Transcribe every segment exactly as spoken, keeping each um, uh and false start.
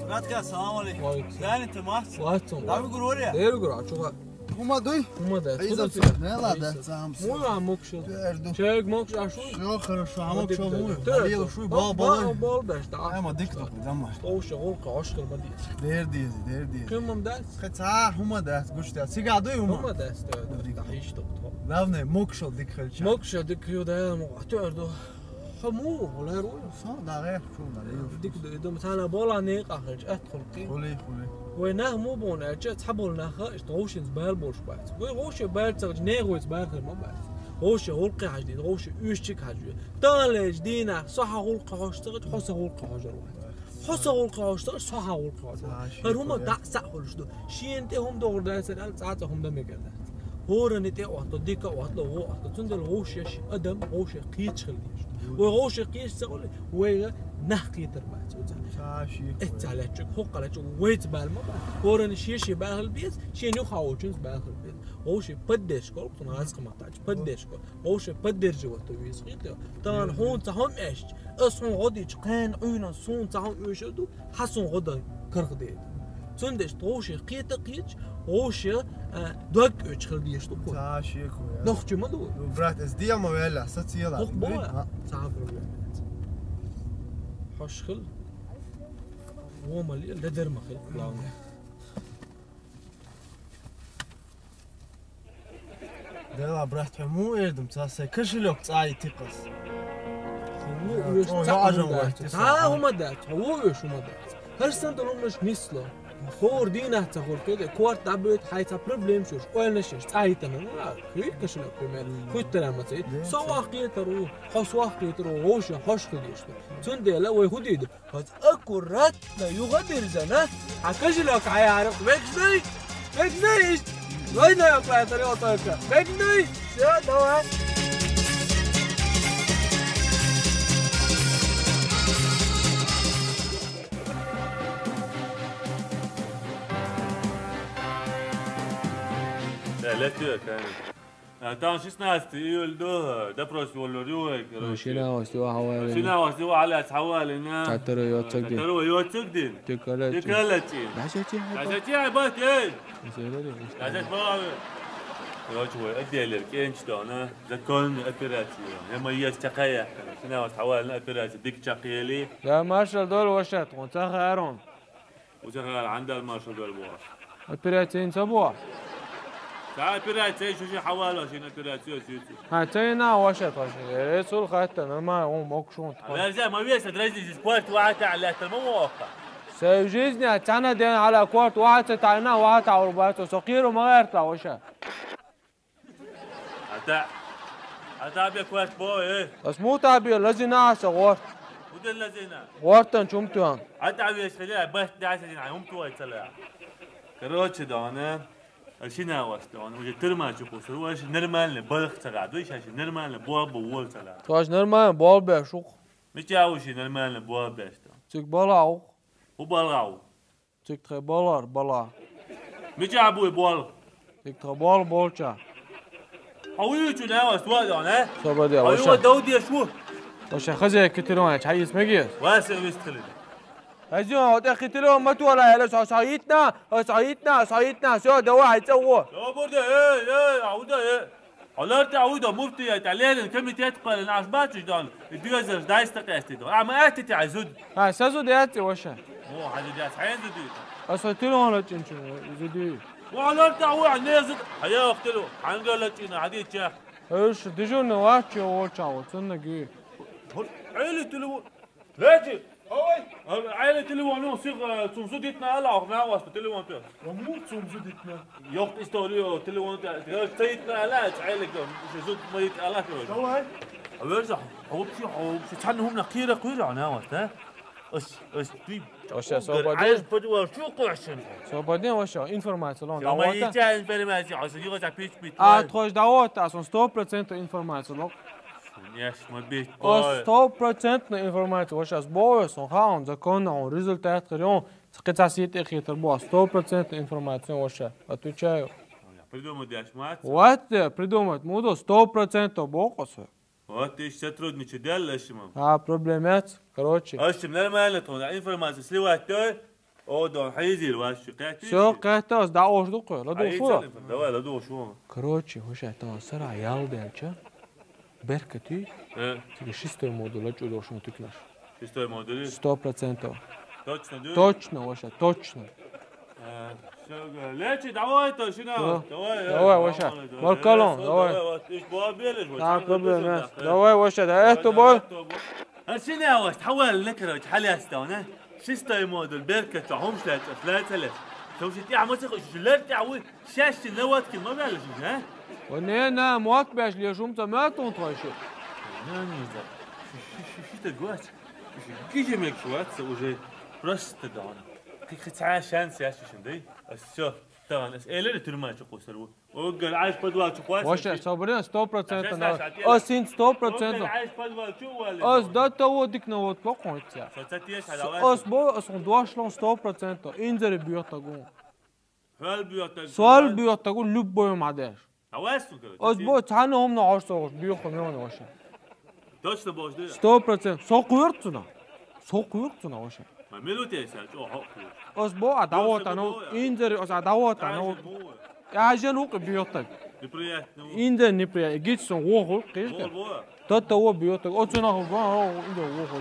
Братка, салам алейкум. Ва алейкум салам. Дани, ты махц? Ва алейкум. Дами гурория? Дери гура, чуга. Ума дуй? Ума да. Эй, Куда за ты? Всё? Мела, да, сам. Муна мокшо. Дерду. Чайг мокш, а шу? Всё хорошо, а мокшо муй. Дерду. Болел, шуй, Бал, бал, бал. Бал, бал, да, да. Ай, ма дик ток, дама. Оуша, гулка, ошкар, ма дик. Дердизи, дердизи. Кем мам да? Хе, ца, ума да, гуштя. Сига дуй, ума. Ума да, сто, да, да, ишто. Главное, мокшо дик хелча. Мокшо дик ю да, мо, а тёрдо. Ха му, олар у. Со, да, ге, шу, да, ге. Дик ду, дум сана бола не къахалч, ат хулки. Хули, хули. Вай нах му бон, а ча цабол наха, ишт гошин бал болш бац. Вай гоше бал цагч, не гойц бал хэр ма бац. Гоше гулки хажди, гоше уьшчик хажди. Талеч дина, саха гулки хаш цагч, хоса гулки хажар вай. Хоса гулки хаш цагч, саха гулки хажар. Ха, ши Хэр хума хуя. Да са хулш ду. Шин те хум догр да сэр, ал ца ца хум да мегер да. Хорани те вахто, дика вахто, го вахто. Цундел гоше ши адам, гоше кийч хил диш. Вай гоше кийч цагули, вай нах китер бац. Ца ши хуя. Эт цалячук, хоккалачук, вайц бал ма ба. Хорани ши ши бал хил бис, ши ню хаочунс бал хил бис. Гоше поддержка, кун аз кама тач, поддержка. Гоше поддерживать то вис хит. Тан хун ца хум эш. Ас хун годич, къен уйнан сун ца хум уьш ду, хасун года карх де. Цундеш гоше кита кич, гоше, э, дог уьч хил диш ду ку. Ца ши хуя. Нох чу ма ду. Ну, брат, эс диама вела, са цела. Хох бо. Ха. Ца проблема. Хош хил. Вомали ледер ма хил, главное. Дела, брат, хьо му эрдум, ца сай кошелёк цӀа итикъас. Хьо му О, уьш ца я ажам хьо варча, дац. Ца хьо. Хьо ма дац, хьо ву уьш ма дац. Хьо сан долумаш нисло. Хор дина ца хор кеде, кварт дабет, хьай ца проблем шуш, ойна шеш, цӀа итана, ну, ла, хьо кошелёк, пример, хьо тара ма цей. Со вах кетару, хос вах кетару, гоша, хош худиш. Цундела, вай худид. Хаз аккуратно юга бирзана. А кошелёк аяр. Вегнай. Вегнай. Война оплата только. Вегнай. Всё, давай. Да, летит, конечно. А, там шестнадцатое июля ду, допрос воллор юй, короче. Шина вас дива хавалина. Шина вас дива аля хавалина. Татару йоцагдин. Татару йоцагдин. Тикалати. Тикалати. Дашати. Дашати, ай, бат, эй. Дашати, бат. Короче, вай, отделер, кенч дона. Законная операция. Я моя стакая. Шина вас хавалина операция. Дик чакели. Да, маршал дол вашат, он ца харон. Уже хар андал маршал дор бо. Операция ин са бо? Ца операция, шу ши хавала, шин операция, шу ши. Ха, ца ина ваша, ваша. Ресул хатта, нормально, он мог шун. Верзя, ма веса, дрази, здесь кварт вата, аля, там, ма воха. Сай жизни, а цана ден, аля, кварт вата, тайна вата, урбата, сокиру, ма верта, ваша. Ата. Ата бе кварт бо, э. Ас мута бе лазина са горт. Уден лазина. Гортан чумтуан. Ата ве схиле, бат да син ай умту ай цала. Короче, дона. Ашина вас дона. Уже тырма чу кусур. Ваш нормально балх цага. Дуй шаш нормально бо бо вол цала. Туаш нормально бо бе шух. Мича уши нормально бо бе что. Цик балау. У балгау. Цик тхе болар, бала. Мича буй бол. Цик тхе бол, болча. Хауи чу не вас туа да, не? Собаде, Хауи ваша. Дауди шу. Ваша хазе китерон, чай смеги. Вас вистхли. Хазе, вот я китерон, матуала, я со саитна, о саитна, саитна, всё, давай, это во. Добрый день, э, э, ауда, э. Аларта ауда муфтият, алерин комитет къалин ашбачу дон. Идуязар дайста къести дон. Ама атити азуд. Ха, сазу дяти ваша. О, хази дяс, хай зуди. Аса тилон ла чинчу, зуди. О, аларта ау, ане зуд. Хая вахтилу, хангала чина, хади ча. Эш, дежурный вачи, о, чао, цунна ги. Эли тилу. Лети! Ой! Айла телефон, ну, сих, э, цумсу дитна ала, охна вас телефон пе. Кому цумсу дитна? Йохт историю, телефон пе. Цаитна ала, цайлик, зуд маит ала, короче. Давай. Аверза, хобчи, хобчи, цан хумна кира, кира, ана вас, да? Ос, ос, ты. Оша, собадин. Айс подвал, чу кошен. Собадин, оша, информация, лон, давай. Маит информация, ос, его запись бит. А, тхож, давай, а, сон сто процентов информация, лон. Яш, ма бит. О, стопроцентная информация. Вот сейчас боюсь, он хаун, законно, он результат хрен. Сакица сит и хитр бо. Стопроцентная информация, вот сейчас. Отвечаю. Придумать, яш, мать. Вот, э, придумать. Мудо сто процентов бокосы. Вот ты сотрудничай, да, лешимом? А, проблемец, короче. Ащем нормально, то, да, информация сливать, да? О, да, хьайзийла вац ши, кхетий ши? Всё, кхетта, ас дӀаош ду кхо, ладугӀуш ву? Хьайзийла, давай, ладугӀуш ву. Короче, воша, тан сара ял делча, беркатуй, э, цига шестой модуль чу дош ма тукнаш. Шестой модуль? Сто процентов. Точно, да? Точно, воша, точно. Э, всё, га-, лечи, давай, то, шина, всё. Давай, э, давай, воша. Давай, давай. Маркалон, э, давай. Давай, вот, иш бо белиш, вот, так, проблем, да, э. Давай, воша, да, это бой. Арсений аваст, хьавал некаравич, хьаласта вана. Шестой модуль, беркат, хьо хӀумаш лаьцӀа, лаьцалес. Хьо ши тӀехь ма ца хуш, лер тӀехь вуй, шаьш ши наводкин ма ваьлла ши, а? Ва не, на, мотт беш ле шумца ма тун тхойши. На, не за. Ши, ши, ши, ши, так вот. Ши, гиже мег шваца уже просто да вана. Кхи, кхи цхьа шанс яш шин дай. А всё, таган, ас элер тюрьма чу кусар ву. Оггар Ӏайш подвал чу хваст. Воша, собрина, сто процентов. Ас син сто процентов. Оггар Ӏайш подвал чу валли. Ас да того дик на вот локонца. Со ца теш хадалай. Ас бо, ас он дошлон сто процентов. Инзари бьёта гу. Хвал бьёта гу. Суал бьёта гу, любой мадеш. Давай, сука. Ас бо, цана ум на ош согуш, бьёха мёна, воша. Точно божди? Сто процент. Со куйрцуна. Со куйрцуна, воша. Ма минуте са, чо хо куйрц. Ас бо, а давота, ну, инзари, ас а давота, ну. Кажи му. Кажи ну, бьёта. Неприятно. Инзари неприятно. Гич сон, во хо, киш. Во, во. Тот того бьёта. О, цуна хо, во, инзари во хо.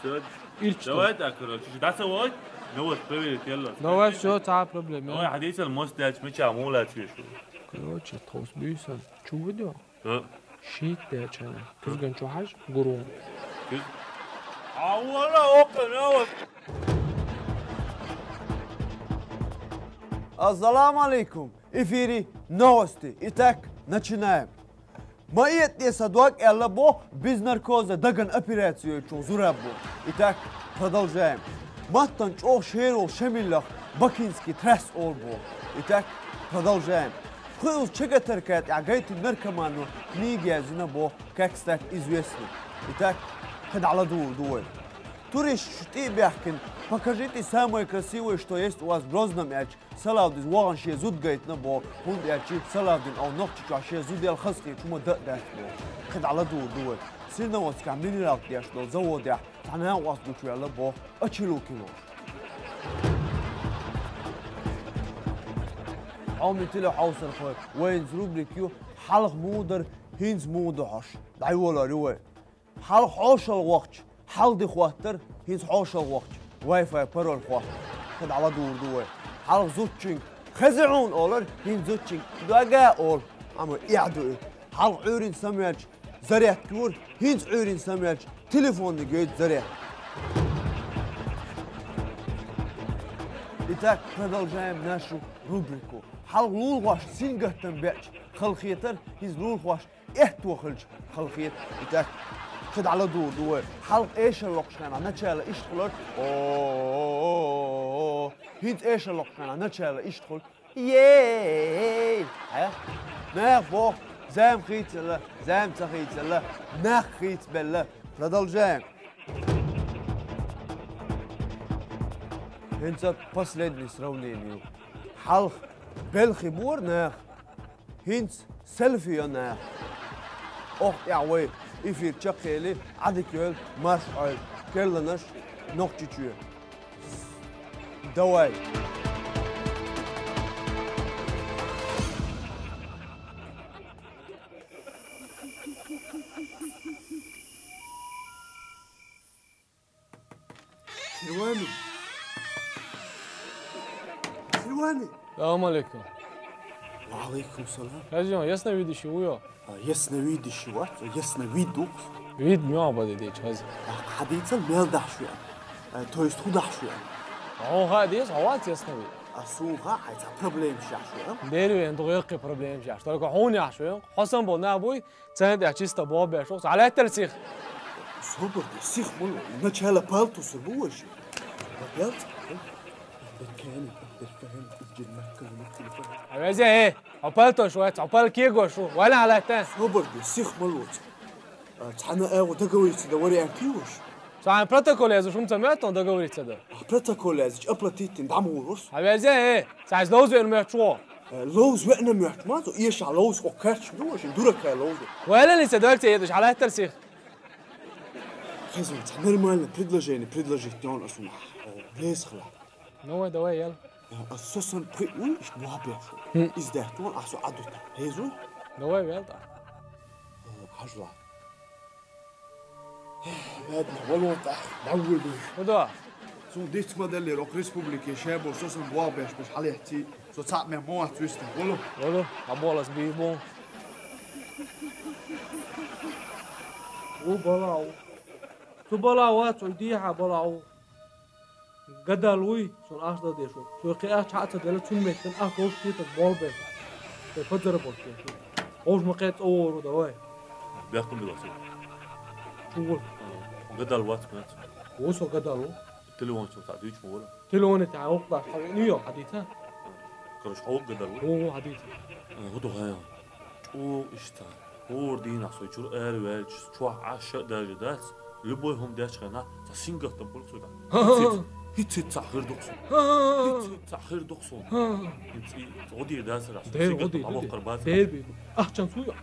Всё. Ирч. Давай так, короче, да, со вот. Ну вот, проверить, елла. Давай, всё, ца проблема. Давай, хадисал, мост дать, меча, мула, цвешу. Короче, тхос бюсан. Чу видео? А? Шийтта чана. Кузган чу хьаж, гуру. Куз-, а, вала, окей, на вот. Ассаламу алейкум. Эфире новости. Итак, начинаем. Ма иэттӀе са дог аьлла бо, без наркоза даган операцию чу зураб бо. Итак, продолжаем. Маттан чӀогӀа шерол шамиллах Бакинский трасс ол бо. Итак, продолжаем. Хуьлча чагатарка тӀехь гайтина наркомано книга яздина бо, как стать известным. Итак, кхидӀа ладугӀур ду вай. Турист шу тӀе а баьхкина, покажите самое красивое, что есть у вас в Грозном, аьлча, Салавдин вахана шен зуда гайтина бо, хӀунда аьлча Салавдин ов Нохчийчохь шен зуда яла хазахеташ хӀума дан а дац бо. КхидӀа ладугӀур ду вай. Серноводскехь минералка деш долу заводехь цхьа накъост гучуваьлла бо, Ачилукин волуш. Хьоме телехьовсархой, вайна рубрика ю «Хьалха муха дара, хӀинца муха ду» хьош. ДӀайолор ю вай. Хьалха хьошалгӀа вахча, хьалха де хоттар, хӀинца хьошалгӀа вахча, Wi-Fi пароль хоттар. КхидӀа ладугӀур ду вай. Хьалха зудчуьнга «Хезий хьуна?» олар, хӀинца зудчуьнга «Дага» олу. Амма эхь ду и. Хьалха Ӏуьйрина самаваьлча, зарядка йора, хӀинца Ӏуьйрина самаваьлча, телефонна гойду зарядка. Итак, продолжаем нашу рубрику. Хьалха лулахошна сингаттам беача, халахетар, хӀинца лулахошна аьтто хилча, халахета. Итак, кхидӀа ладугӀур ду вай. Хьалха эшар локхучу хенахь начало иштта хуьлура. О, хӀинца эшар локхучу хенахь начало иштта хуьлу. Ей! Хьа? Нах боху, зама хийцалла, зама ца хийцалла, нах хийцабелла. Продолжаем. ХӀинца последний сравнение ю. Хьалха белхи бора нах. ХӀинца селфи йо нах. Оха тӀехь вай эфир чекхъели, Ӏадика йойла, марша Ӏойла, керланаш Нохчийчоь. Давай! Силвани. Силвани. Салам алейкум. Ва алейкум салам. Хозяин, ясновидящий ву йо? А, ясновидящий вац, ясновид ву. Вид муха баде деча хозяин. А, хьадийцал мел дахьаш ву. А, то есть хӀун дахьаш ву. Хьо хьадийца, хьо вац ясновид. А суха хьайца проблемаш яхьаш ву. Дервен, догӀеккхи проблемаш яхьаш. Только хьуна яхьаш ву. Хьо санна болу нах буй, Царна тӀехь чисто боху беш ву, хьалаьттара сих. Собар де, сих ма ло, начало палтуса бу вай ши. Ва пялц? Беркани, беркани, иджин махкал, махкал, махкал. Хьавезе, э, хьо палтош вац, хьо пал кегош ву, вала хьалаьтта. Собар де, сих ма лоца. А, цхьана агӀо договориться дан вариант ю ваш? Цхьана протокол язуш хӀума ца моьтту договориться дан? А, протокол язуш, оплатить дин, дӀа ма гӀур варс. Хьавезе, э, цхьа иза ловза веана моьттуш ву. Э, ловза веана моьттуш ма, цо эшахь ловза, о, кхаьчна ду, шин дуракай ловза. Валалица дагце едаш, хьалаьттара сих. Хеза, цхьа нормальное предложение предложить дён ас ву нах. О, леза хала. Ну, давай, давай, ял. Ас со санна тхуй уй, иштта бохь беш. Хм. Из даьхкон, ахь со Ӏадута. Хезу? Давай, вел тӀаккха. Хьажал. Бедна, вало тӀаккха, дӀавоьду. Куда? Цунна диц ма даллера, окху республике шабо со санна бохь беш, беш хьалехций. Со цхьаъ мех ма вац вистина, вало. Вало, а болас бийбу. У балагӀа. Цу балагӀа вац, цу дехьа балагӀа. Гадал вуй, сон ахча дала деш ву. Цо кхин ахча хьа а ца делла, цунна меттана ахча вовшах кхетар болх беш. Цо пазар болх беш. Вовшах ма кхетта цӀа вогӀур ву, давай. Бехкам била со. Чу ву? Гадал вац, мац. Ву со гадал ву. Телефон чу цхьа дуьйцуш ма вара. Телефоне тӀехь вукху даш хьо веана ю, хьадийца? Короче, хьо ву гадал ву? Ву, ву, хьадийца. ХӀу ду хьан? ЧӀогӀа иштта. ХӀора дийнахь со чуьра ара ваьлча, чохь Ӏаш а даже дац, любой хӀума дечу хенахь, цхьа сингаттам болу со тӀаккха. ХӀинца, хӀинца цхьаъ хир ду-кх суна. ХӀинца цхьаъ хир ду-кх суна. ХӀинца и гӀо дийр дацара. Дера гӀо дийр ду. Ахчанца ву ю?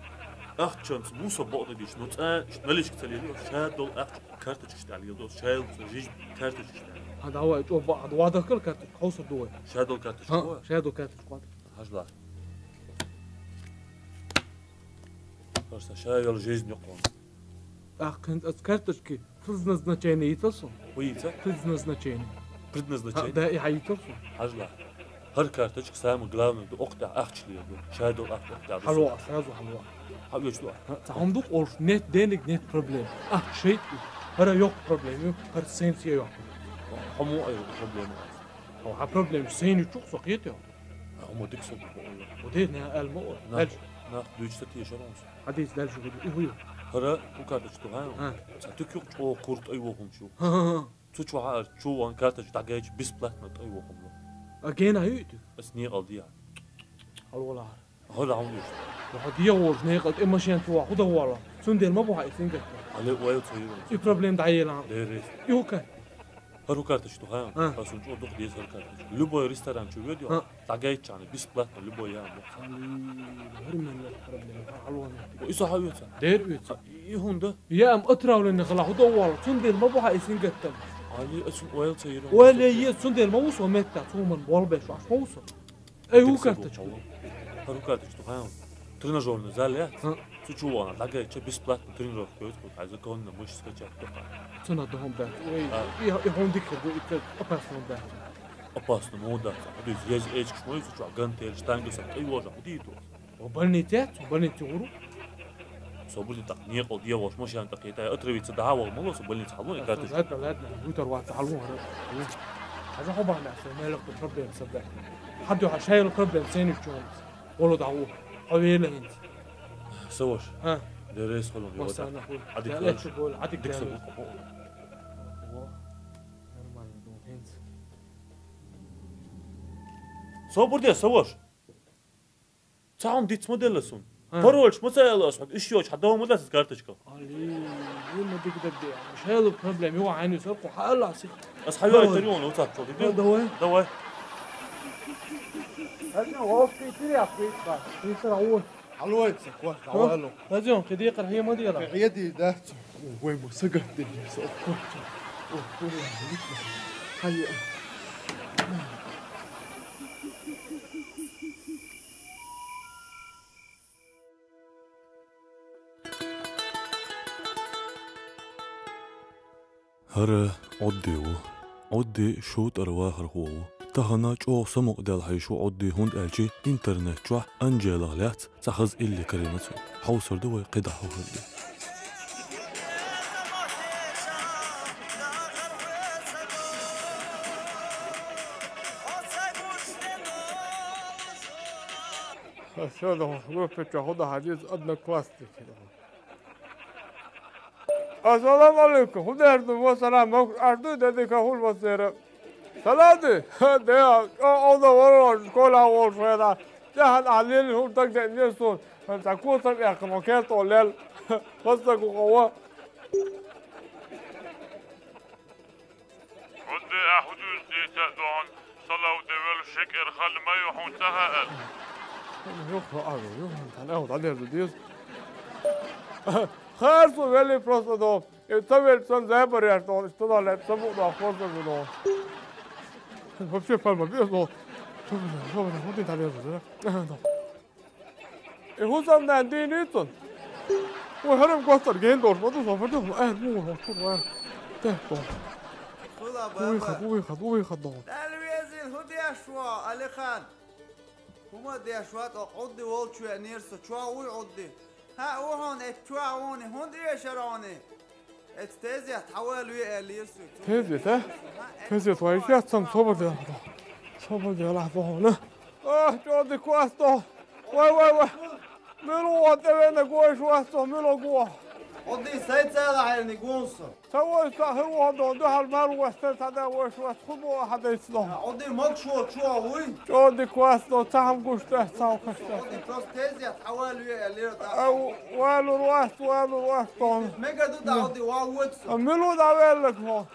Ахчанца ву со бакъдерг дийцича, но цкъа наличка ца лелайо, ша долу ахча карточкаш тӀехь леладо, ша йолу цо жижиг карточкаш тӀехь. ХӀан, давай, чӀогӀа бакъ, вадахкал карточка, хьовсур ду вай. Ша долу карточка. ХӀан, ша долу карточка, вада. Хьажал. Просто ша йолу жизнь юкъа. ТӀаккха хӀинца аса карточки предназначение йитал суна? ХӀун йийца? Предназначение. Предназначение? ХӀа, да, и хьан йитал суна? Хьажал. ХӀара карточка самый главный ду, окху тӀехь ахча леладо. Ша долу ахча окху тӀехь ду. Хьало, сразу хьало. Хьан оьцу ду? ХӀа, цхьа хӀума ду-кх олуш, нет денег, нет проблем. Ахча шайтӀа ду. ХӀара йоккха проблема ю, хӀара сайна се йоккха. Хьо муха айра проблема? Хьо хьан проблема сайна ю чу-кх со кхетий? Хьо ма дика со бу бу. Хьо де, нах аьлла ма олу. Нах, нах дуьйцуш ца тешара хьуна со. Хьадийца дальше гуди, и хӀу ю? ХӀара хӀун карточка ду хьан? А. Цхьа туька ю-кх чӀогӀа курта тӀе йохуш ю. ХӀан, хӀан, хӀан. Цу чохь а чу ван карточка дӀагайча, бесплатно тӀе йохуш ло. А гена ю и туька? Ас некъал дехьа. Хьалвалахьара. ХӀара хьуна иштта. Ма хьо дегӀ волуш некъал тӀе машен чу ван хӀун дан вала? Цундела ма бу хьан и сингаттам. Али вайл ца йира. И проблема дӀаелахь. Деррис. И хӀу кан? ХӀара хӀу карточка ду хьан? А. Ас хӀун чӀогӀа дукха деза хӀара карточка. Любой ресторан чу ведо. А. ДӀагайча, бесплатно, любой ян бу. Али, хӀара мел проблема, хӀара хьалван. И со хьан оьцу? Дер оьцу. И хӀунда? Я ам отравленный хила хӀу дан вала? Цундела ма бу хьан и сингаттам. Али, ас хӀун вайл ца йира. Вайл е, цундела ма ву со метта, цу хӀуман болх беш вац, ма ву со. Ай, хӀу карточка? ХӀара хӀу карточка ду хьан? Тренажёрный зал яц? ХӀан. Цу чу ван, дӀагайча, бесплатно тренировка йойту, хьайн законно мышцы скачать ду хьан. Цунах ду хӀума дац. Ой, а. И, и хӀума дика хир ду, и опасно дац. Опасно ма дац. Хьо дуьйцу, еза эчигаш ма ю цу чохь, гантели, штанга санна тӀе йожа, хӀун дийр ду? О, больница яц, больница гӀур ву. Со буьллий тӀаккха некъал дегӀ волуш машен тӀе кхетта, отравиться дахьа вала ма ло со больница хьалван и карточка. Ладно, ладно, вуьтар вац хьалван хӀара. Хьажа хьо бахьана со, мелах ду проблема са баьхна. Хьан дуьхьа шайла проблема, сенаш чу хӀума. Волу дӀа ву. Хьо вела хӀинца. Са ваша. А? Деррис хьуна, Массарна хьуна. Ӏадика далаш. Ӏадика далаш. Нормально ду хӀинца. Собар де, са ваша. Цхьа хӀума диц ма делла суна. А. Парольш ма ца аьлла ас хьоьга, уьш йоцуш хьан дов ма дац иза карточка. Али, ма дика даг де. Шайла проблема ю хьайна саркъо хьаалла сих. Ас хьан йойтар ю вацап чу, дика? Давай. Давай. Хьажа, вовшки тиря хвитха. Тиря хвитха. Хьалойца, кот, давай лу. Хьажа, кхидекъар хьема дела. Хьеди дац. Вай ма сагатдели со кот. О, о, хьая. ХӀара Ӏодди ву. Ӏодди шу тӀара вахархо ву. Тахана чӀогӀа самукъадаьлла хьийзаш ву Ӏодди, хӀунда аьлча интернет чохь Анжелах лаьцна цхьа хаза илли карийна цо. Хьовсур ду вай, кхидӀа хӀун хир ду. Ас ша дохуш группа чохь хӀу дан хьажийца, одноклассники. Ассаламу алейкум. ХӀун дер ду, ва салам, мохк аш дуй, де дика хул вацера. Салам ди. Де, о, о, да, вара, школа волуш вера. Де, хьан а лели, хӀун даг де, не сун. Хан ца кусам эккхано, кертол лел. Хастаг ву хӀо. ХӀунда ахь хӀу дуьйцу дийца а дохьун, салав де велла шекер ханна ма ю хьуна ца хаьара? Юха ара, юха, тхан ау, дӀадер ду деза. Харцо велли просто до. Э, ца велли сан забар яш дохьун, иштта дохьун, лаьцна ца бу дохьун, просто ду дохьун. Вообще пальма без, но. Что вы, что вы, вот это без, да? Ага, да. Э, хӀусамдан дийна ицун. Ой, хӀарам готтар ген долуш, ма ду, со фадо, э, ну, вот, вот, вот. Тэ, то. Хула баба. Уй, хад, уй, хад, уй, хад, да. Дала везийла, хӀун деш ву, Алихан? ХӀума деш вац, оха Ӏудди волчу веанера со, чохь вуй Ӏудди? ХӀаъ, ву хьуна, эцу чохь вуни, хӀунда эшара хьуна? Эцу тезет хьавалаве аьллера соьга. Тезет, а? Тезет вай, иштта цхьана собар делахь до. Собар делахь до хьуна. Ах, чӀогӀа дика вац до. Вай, вай, вай. Мила вон тӀевеана гойш вац со, мила го. Ӏудди, сайца ала хьайрниг вон со. Ца войса хир вон дон, дуьхьал мел вац, ца дан войш вац, хӀун боху ахьа дайца дон? Ӏудди, могуш волчу чохь вуй? ЧӀогӀа дика вац дон, ца хьам гуш дац, ца хьам кхаш дац. Ӏудди, просто тезет хьавалаве аьллера дӀа. А, валур вац, валур вац дон. Мега ду дӀа, Ӏудди, ван воьду со. А, мила ву дӀаваьлларг хьо?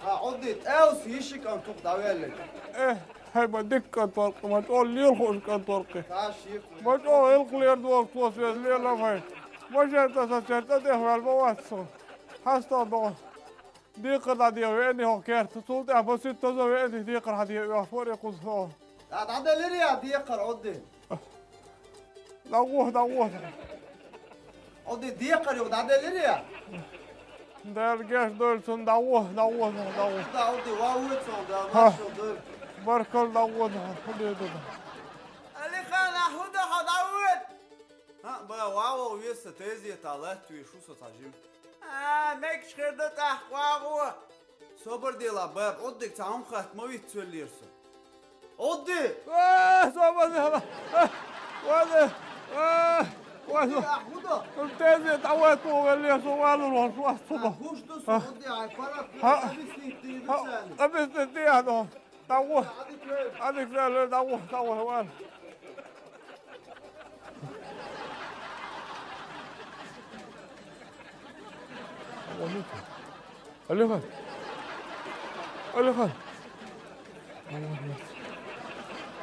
А, Ӏудди, тӀаьвса йиши кӀант ву-кх дӀаваьлларг. Э, хьай ма дика кӀант вара-кх, ма чӀогӀа лела хууш кӀант вара-кх. Ма чӀогӀа гӀиллакх леладогӀу цо соьца, лела хьай. Машен тӀе сан церан тӀе тӀехваьлла ма вац со. ХьастагӀ догӀу. Декхар дӀадеха веана хӀокху керта, цул тӀаьхьа бан ситтаза веана декхар хьадеха оьхуш вара и кхуза хӀо. ДӀа-, дӀаделира я декхар, Ӏудди? ДӀагӀо, дӀагӀо. Ӏудди, декхар юха дӀаделира я? Дала гечдойла цунна, дӀагӀо, дӀагӀо, дӀагӀо. Да, Ӏудди, ван воьду со, Дала маршалла дойла. Баркалла, дӀагӀо, дӀагӀо, хӀун дийр ду? Алихан, ахь хӀун до хьо, дӀавоьду? ХӀаъ, бан, ван вогӀу веза сан, тезета латтавеш ву со цхьа жима. А, мегаш хир ду тӀаккха, ван гӀо. Собар делахь, баба, Ӏуддига цхьа хӀума хатта ма виц веллера со. Ӏудди! А, собар делахь! А, ван де! А, ван де! Ӏудди, ахь хӀун до? Тезета дӀавоьду веллера со, валур волуш вац со. А, хӀуш ду со, Ӏудди, хьайн паргӀат объяснить дийр ду царна. Объяснить дехьа до. ДӀагӀо. Ӏадика ваьлла, дӀагӀо, дӀагӀо, ван. Алихан. Алихан.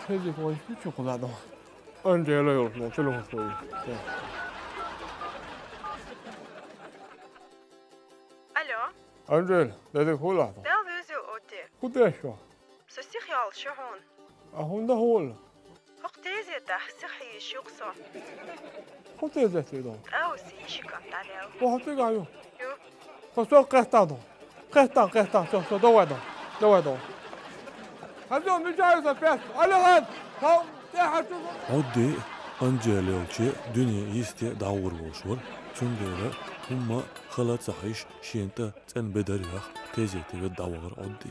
Хезик вай чу кхуза дӀо. Анжела йолуш мо телефон схуьйу. Алло. Анжела, дедик хӀун лахь ду? Дала везийла, Ӏудди. ХӀун деш ю? Со сиха йолуш ю хьуна. А хӀунда хӀула? ХӀокху тезетахь сиха йиш ю-кх со. ХӀун тезет ю ду? ТӀаьвса йиши кӀант дӀаваьлла. Ва хьо цигахь ю? Ю. Хьо со кхетта ду. Кхетта, кхетта, со, со, давай ду. Давай ду. Хьажо, мича ю сан пес? Алихан! Хьо тӀаьхьа чу. Ӏудди, Анжела йолчу дуьне йисте дӀагӀур волуш вара, цундела хӀумма хала ца хьийзаш шена тӀе цӀена бедар яхна тезете ведда дӀавахара Ӏудди.